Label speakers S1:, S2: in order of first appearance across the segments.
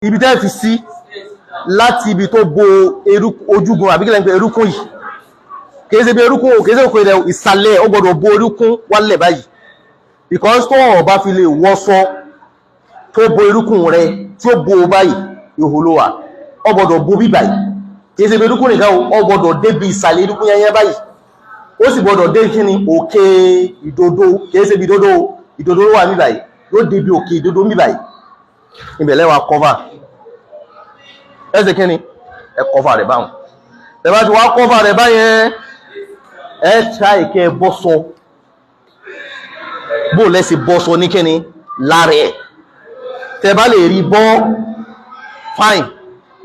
S1: Ibi tẹ́ fi sí láti ibi tó bo ojúgun, àbí kílẹ̀ ń pè erúkún yìí? Kìí ṣe bí erúkún, kìí ṣe òkè rẹ̀, ìsàlẹ̀. Ó gbọ́dọ̀ bo erúkún wálẹ̀ báyìí, because tó ọ̀ bá fi lè wọ́sọ tó bo erúkún rẹ̀, tí ó bo báyìí, ìhò ló wà. Ó gbọ́dọ̀ bo bí báyìí. Kìí ṣe bí erúkún nìkan, ó gbọ́dọ̀ débi ìsàlẹ̀ erúkún yẹn báyìí. Ó sì gbọ́dọ̀ dé kíni? Òkè ìdodo. Kìí ṣe bí ìdodo, ìdodo ló wà ní báyìí, yóò débi òkè ìdodo ní báyìí. Ibẹ̀ lẹ́wà cover. Ẹ ṣe kíni? Ẹ cover rẹ̀ báwọn. Ẹ bá ti wá cover rẹ̀ báyẹn, ẹ try kẹ́ bọ́sọ. Bó lẹ́sì bọ́sọ ní kíni lára ẹ̀, tẹ bá lè rí bọ́, fine.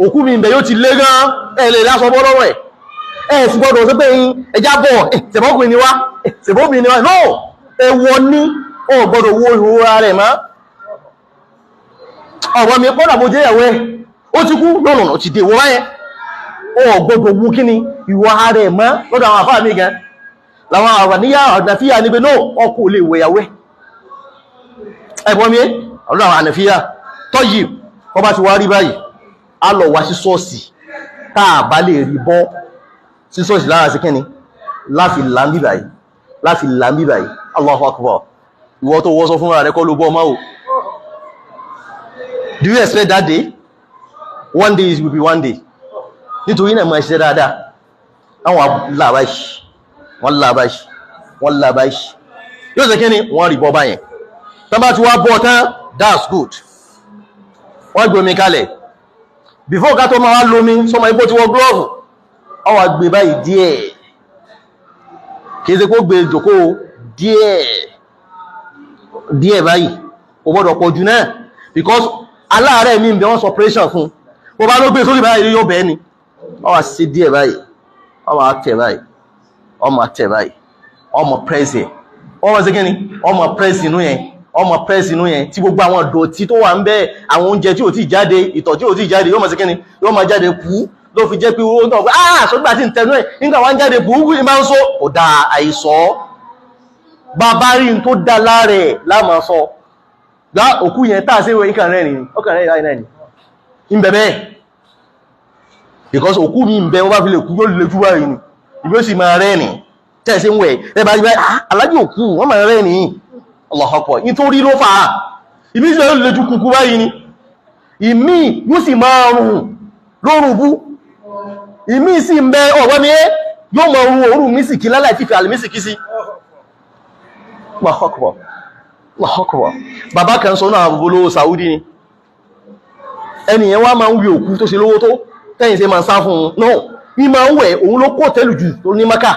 S1: Òkú mi ìbẹ̀ yóò ti lé gan, ẹ lè lásọ bọ́ lọ́rọ̀ ẹ̀. Ẹ sì gbọ́dọ̀ sí pé ẹjá bọ̀, ṣẹ̀bọ́kùnrin ni wá, ṣẹ̀bọ́bìnrin ni wá. No, ẹwọ ní ọ gbọ́dọ̀ wo ìhòòhò rẹ̀ mọ́. Ọ̀rọ̀ mi pọ́nà bó jẹ́ ìyàwó ẹ̀, ó ti kú lọ́nà, ó ti dé wọ́n báyẹn, ọ gbọ́dọ̀ wo kíni ìwọ ara ẹ̀ mọ́. Lọ́dọ̀ àwọn àfáà mi gan, làwọn àwàníyà ànàfíà ní pé no, ọkọ ò lè wẹ̀ ìyàwó ẹ̀. Ẹ̀bọ́n mi, ọ̀dọ̀ àwọn ànàfíà tọ́yì, wọ́n bá ti wá rí báyìí, á lọ wá sí ṣọ́ọ̀ṣì. Tá a bá lè rí bọ́ sí ṣọ́ọ̀ṣì lára, sí kíni láfi làmbí báyìí, láfi làmbí báyìí. Allahu Akbar. Ìwọ tó wọ́sọ fúnra rẹ̀ kọ́ ló bọ́ ọmọ o. Do you expect that day? One day will be one day. Nítorí náà, máa ṣiṣẹ́ dáadáa. Àwọn làbáṣì, wọ́n làbáṣì, wọ́n làbáṣì, yóò ṣe kíni? Wọ́n rí bọ́ báyẹn. Tán bá ti wá bọ́ tán, that's good. Wọ́n gbé omi kalẹ̀. Before ká tó máa wá lómi sọmọ ipò tí wọ́n glove, ọ wá gbé báyìí díẹ̀. Kìí ṣe kó gbé jòkó, díẹ̀ díẹ̀ báyìí. Kò gbọ́dọ̀ pọ̀ jù náà, because aláàárẹ̀ mi ń bẹ, wọ́n sọ operation fún bó bá ló gbé sórí báyìí, yóò bẹ́ẹ̀ ni. Ọ wá sí díẹ̀ báyìí, ọ máa tẹ̀ báyìí, ọ máa tẹ̀ báyìí, ọ máa press ẹ̀. Ọ máa ṣe kí ni? Ọ máa press inú yẹn, ọ máa press inú yẹn, tí gbogbo àwọn dọ̀tí tó wà ń bẹ, àwọn oúnjẹ tí ò tí jáde, ìtọ̀ tí ò tí jáde, yóò máa ṣe kí ni? Yóò máa jáde kú. Ló fi jẹ́ pé owó náà pé, ah, sọ́gbà tí ń tẹnu ẹ̀ nígbà wá ń jáde bú ní máa ń sọ. Kò dáa àìsọ́. Bàbá rí n tó dá lára ẹ̀ láàmà sọ gbá òkú yẹn tá a ṣe wẹ̀, ìkàn rẹ̀ ni, ọkàn rẹ̀ láì náà ni ń bẹ bẹ́ẹ̀, because òkú mi ń bẹ, wọ́n bá fi lè kú, yóò lè jú báyìí ni, ìbí ó sì máa rẹ́ ni. Tẹ́ẹ̀sí ń wẹ̀ ẹ bá rí báyìí, ah, alájì òkú wọ́n máa rẹ́ ni. Allahu Akbar. Nítorí ló fà á, ìmí sì lè ju kúkú báyìí ni, ìmí yóò sì máa rùn lórùn bú. Ìmí sì ń bẹ, ọ̀wọ́ mi ẹ́, yóò máa rùn òórùn mísìkí láláì fífẹ́ àlè sí. Allahu Akbar, Allahu Akbar. Bàbá kan sọ náà, àbúgbò Saudi ni ẹnìyẹn, wá máa ń wí òkú tó ṣe lówó tó tẹ́yìn ṣe máa ń sá fún un náà ní máa ń wẹ̀. Òun ló kó tẹ́lù jù tó ní Maka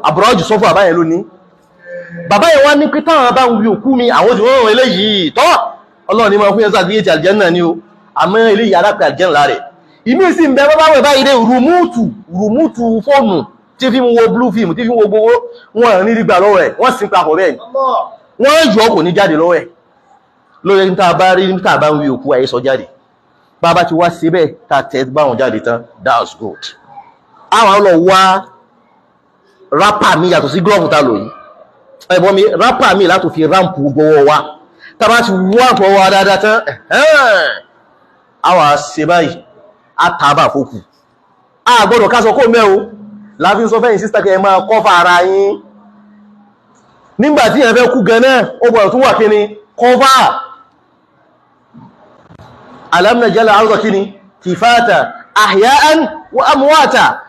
S1: àbúrọ́jù sọ fún bàbá yẹn lónìí. Bàbá yẹn wá ní pé táwọn bá ń wí òkú mi, àwọn tí wọ́n rán eléyìí tọ́, Ọlọ́run ní máa fún yẹn sàgbéyèsí àlùjánnà ni o, àmọ́ eléyìí arápẹ́ àlùjánnà lára. Ìmí sì ń bẹ, bàbá wẹ̀ báyìí dé, remote, remote fóònù tí fi ń wo blue film, tí fi ń wo gbogbo wọn ní gbà lọ́wọ́ ẹ̀, wọ́n sì ń papọ̀ bẹ́ẹ̀ ni, wọ́n yọ, kò ní jáde lọ́wọ́ ẹ̀. Lórí ní tá a bá rí, tá a bá ń wí òkú ayé sọ jáde, bàbá ti wá síbẹ̀, tá a tẹ̀ báwọn jáde tán, that's good. Àwọn lọ wá wrapper mi yàtọ̀ sí glove tá a lò yìí. Ẹ̀bọ́n mi, wrapper mi láti fi wrap gbọ́wọ́ wa. Tá a bá ti wá gbọ́wọ́ wa dáadáa tán, àwọn àṣẹ báyìí, á tábà fókù. A gbọ́dọ̀ ká sọ kó mẹ́ o. Láàfin sọ fẹ́yìn sister kẹ́ ẹ máa cover ara yín. Nígbàtí ẹ fẹ́ kú gan náà, ó gbọ́dọ̀ tún wà kí ni cover. Alam naj'al al-arda kíni kifata ahya'an wa amwata,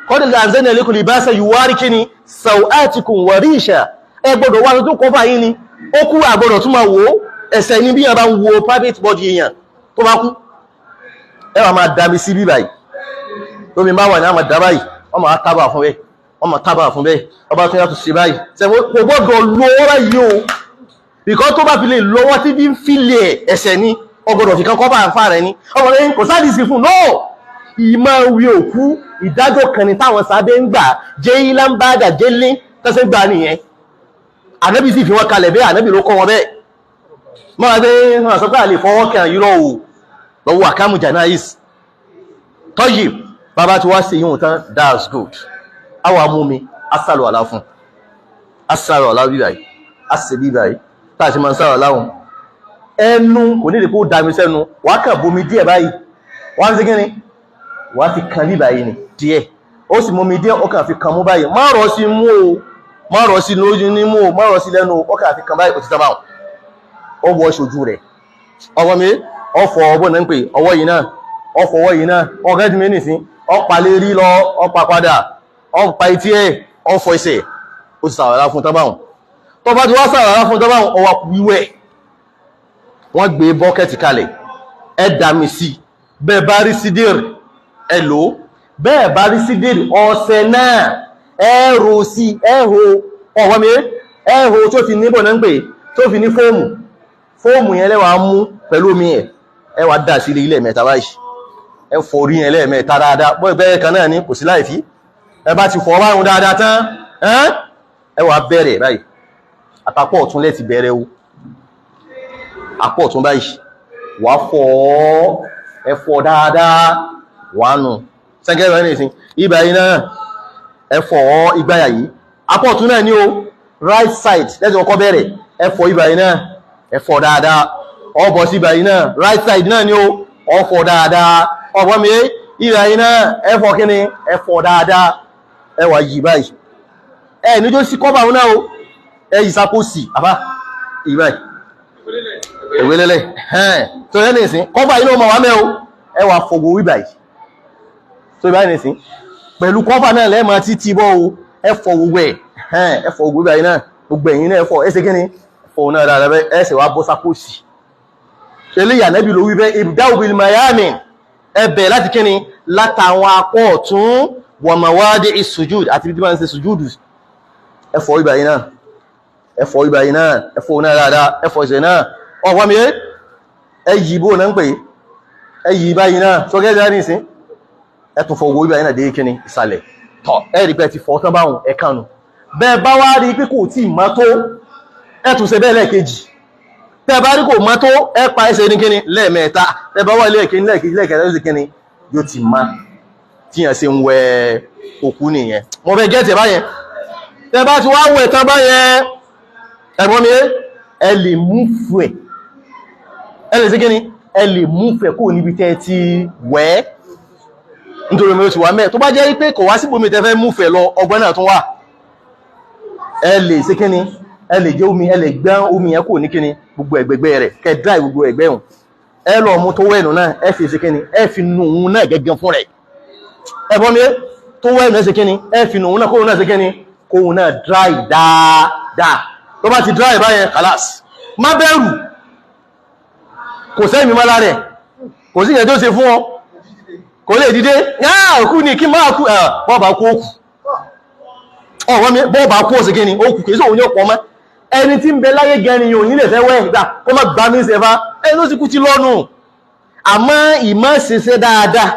S1: qad anzalna ilaykum libasa yuwari kíni sawatikum wa risha. Ẹ gbọ́dọ̀ wá tó cover yín ni. Ó kú, àgbọ́dọ̀ tún máa wò ó. Ẹsẹ̀ ní bí yàn bá ń wo private body èèyàn tó bá kú. Ẹ wà máa dami sí bí báyìí, tómi bá wà ní àmà dá báyìí, wọ́n máa tábà fún bẹ́ẹ̀, wọ́n máa tábà fún bẹ́ẹ̀. Ọba tó yàtọ̀ sí báyìí, sẹ́wọ́n kò gbọ́dọ̀ lọ́wọ́ báyìí o, ìkọ́ tó bá fi lè lọ́wọ́ tí bí ń fílẹ̀ ẹsẹ̀ ni ọgbọ́dọ̀ fi kan kọ́ bá ń fa rẹ̀ ni. Ọmọdé kò sáàdì sí fún no ìmọ̀ wí òkú. Ìdájọ́ kan ni táwọn sábẹ́ ń gbà jẹ́ ilá ń bá dà jẹ́ lé tẹ́sẹ̀ gbà nìyẹn. Ànábì sì fi wọ́n kalẹ̀ bẹ́ẹ̀, ànábì ló kọ́ wọn bẹ́ẹ̀. Máa gbé wọn sọ pé àlè fọwọ́ kàn yìí lọ́wọ́ lọ́wọ́ àkámù janais tọ́yì. Bàbá tí wá sí yíò tán, that's good. Àwọn amúmi asàlù àlá fún asàlù àlá bíbáyìí, asì bíbáyìí, táà sí máa ń sàrọ̀ láwọn. Ẹnu kò ní ìdíkó dami sẹ́nu, wàá kàn bomi díẹ̀ báyìí, wàá fi kíni, wàá fi kan bí báyìí ni díẹ̀, ó sì mú mi díẹ̀, ó kàn fi kan mú báyìí. Má rọ̀ sí mú o, má rọ̀ sí lójú ní mú o, má rọ̀ sí lẹ́nu o, ó kàn fi kan báyìí, ó ti sábà ó wọ ṣojú rẹ̀. Ọwọ́ mi ọfọ̀ ọgbọ́n náà ń pè ọwọ́ yìí náà, ọfọ̀ ọwọ́ yìí náà, ọgẹ́ tí mi nìsín, ọpa lè rí lọ, ọpa padà, ọpa etí ẹ̀, ọfọ̀ ẹsẹ̀, ó ti sàwárá fún tábàwọn. Tó bá ti wá sàwárá fún tábàwọn, ọwọ́ wíwẹ̀. Wọ́n gbé bọ́kẹ́tì kalẹ̀, ẹ dàmì sí, bẹ́ẹ̀ bá rí sídìr ẹ lò ó, bẹ́ẹ̀ bá rí sídìr ọṣẹ náà ẹ rò sí, ẹ hò ọwọ́ mi, ẹ hò tó fi níbọ̀ náà ń pè tó fi ní fóòmù. Fóòmù yẹn lẹ́wàá mú pẹ̀lú omi ẹ̀, ẹ wá dà sí ilé mẹ́ta báyìí, ẹ fọ orí yẹn lẹ́ẹ̀mẹ́ta dáadáa. Bọ́ ìgbẹ́ kan náà ní kò sí láì fi. Ẹ bá ti fọ báyìí dáadáa tán, ẹ wá bẹ̀rẹ̀ báyìí. Àtàpọ̀ ọ̀tún lẹ́ ti bẹ̀rẹ̀ o, àpọ̀ ọ̀tún báyìí, wàá fọ ẹ fọ dáadáa, wàá nù sẹ́ńkẹ́ rẹ̀ nìsín ibà yìí náà, ẹ fọ ìgbáyà yìí, àpọ̀ ọ̀tún náà ní o, right side lẹ́sìn kọ́kọ́ bẹ̀rẹ̀. Ẹ fọ ibà yìí náà, ẹ fọ dáadáa. Ọ bọ̀ sí ibà yìí náà, right side náà ní o, ọ fọ dáadáa. Ọ̀pọ̀ mi ibà yìí náà, ẹ fọ kíni, ẹ fọ dáadáa. Ẹ wà yìí báyìí, ẹ níjó sí kọ́bà náà o, ẹ yìí sápò sí àbá yìí báyìí, ìwé lélẹ̀ ẹ̀hẹ́n tó yẹ nìsín, kọ́bà yìí náà mọ̀ wá mẹ́ o. Ẹ wà fọ̀gbọ̀ wí báyìí tó yẹ báyìí nìsín, pẹ̀lú kọ́bà náà lẹ́ẹ̀mọ́ títí bọ́ o. Ẹ fọ gbogbo ẹ̀, ẹ̀hẹ́n, ẹ fọ gbogbo báyìí náà, gbogbo ẹ̀yìn náà ẹ fọ, ẹ ṣe kíni, fọ náà dáadáa bẹ́ẹ̀. Ẹ sì wá bọ́ sápò sí eléyà nẹ́bí ló wí bẹ́ẹ̀, ibda'u bil mayamin, ẹ bẹ̀ láti kíni, látàwọn apọ̀ ọ̀tún, wa mawadi'i sujud, àti bí tí wọ́n ń ṣe sujúdù. Ẹ fọ ibà yìí náà, ẹ fọ ibà yìí náà, ẹ fọ náà dáadáa, ẹ fọ ìṣẹ̀ náà. Ọ̀wọ́ mi ẹ yí bó náà ń pè ẹ yí báyìí náà sọ́kẹ́ ẹ̀ ní ìsín, ẹ tún fọ owó ibà yìí náà dé kíni, ìsàlẹ̀ tọ̀. Ẹ rí pé ẹ ti fọ tán báwọn, ẹ kànù bẹ́ẹ̀. Bá wá rí pé kò tí ì mọ́ tó, ẹ tún ṣe bẹ́ẹ̀ lẹ́ẹ̀kejì. Tẹ́ bá rí kò mọ́ tó, ẹ pa ẹsẹ̀ ní kíni, lẹ́ẹ̀mẹ́ta. Tẹ́ bá wà lẹ́ẹ̀kejì, lẹ́ẹ̀kejì, lẹ́ẹ̀kẹta, yóò sì kíni, yóò ti má. Tí yẹn ṣe ń wẹ òkú nìyẹn. Mo fẹ́ gẹ́tì báyẹn. Tẹ́ bá ti wá wẹ̀ tán báyẹn, ẹ̀gbọ́n mi, ẹ lè mú fún ẹ̀, ẹ lè ṣe kíni, ẹ lè mú fẹ̀ kó níbi tẹ́ ti wẹ̀, nítorí omi ó ti wà mẹ́. Tó bá jẹ́ pé kò wá síbòmí tẹ́ fẹ́ mú fẹ̀ lọ, ọgbọ́n náà tún wà. Ẹ lè ṣe kíni, ẹ lè jẹ́ omi, ẹ lè gbọ́n omi yẹn kò ní kíni, gbogbo ẹ̀gbẹ̀gbẹ̀ rẹ̀, kẹ́ dry gbogbo ẹ̀gbẹ́ hùn. Ẹ lọ mú tó wẹ̀nù náà, ẹ fi ṣe kíni, ẹ fi nu òun náà gẹ́gẹ́ fún rẹ̀. Ẹ bọ́ mi tó wẹ̀nù, ẹ ṣe kíni, ẹ fi nu òun náà, kóun náà ṣe kíni, kóun náà dry dáadáa. Tó bá ti dry báyẹn, khalas, má bẹ̀rù, kò sẹ́mi mọ́lá rẹ̀, kò sí ìyẹn tó ṣe fún ọ, kò lè dìde yáà kú ní kí máa kú. Bọ́ọ̀bá kú òkú, ọ̀wọ́ mi bọ́ọ̀bá kú òsì kí ni òkú, kìí sóhun ní ọ̀pọ̀ mọ́. Ẹni tí ń bẹ láyé gẹrin yóò nílẹ̀ fẹ́ wẹ́ ìgbà kó má gbá mí ṣe fa ẹni tó ti kú ti lọ́nu. Àmọ́ ìmọ̀ ṣiṣẹ́ dáadáa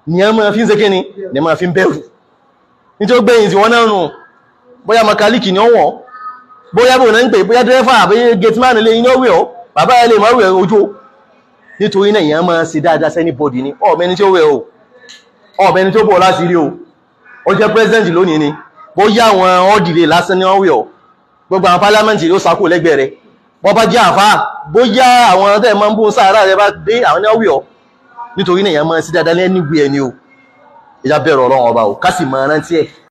S1: ni a máa fi ń ṣe kí ni, ni a máa fi ń bẹ̀rù nítorí gbẹ̀yìn tí wọ́n náà nù. Bóyá makalíkì ni ó wọ̀, bóyá bò náà ń pè, bóyá dírẹ́fà àbí gateman lè yín ó wẹ̀ ọ́, bàbá ẹ lè má wẹ̀ ojú. Nítorí náà ìyẹn máa ṣe dáadáa sẹ́ni bọ́dì ni ọ̀mẹ́ni tí ó wẹ̀ o, ọ̀bẹni tó bọ̀ láti rí o. Ó jẹ́ president lónìí ni, bóyá àwọn ọ́dìlẹ̀ lásán ní wọ́n wí ọ́, gbogbo àwọn parliament ló sákò lẹ́gbẹ̀ẹ́ rẹ̀. Wọ́n bá jẹ́ àfá, bóyá àwọn tẹ́ máa ń bó sára rẹ̀ bá dé, àwọn ní wọ́n wí ọ́. Nítorí náà ìyẹn máa sí dáadáa lẹ́ni wí ẹni o. Ìjà bẹ̀rù Ọlọ́run ọba o, ká sì máa rántí ẹ̀.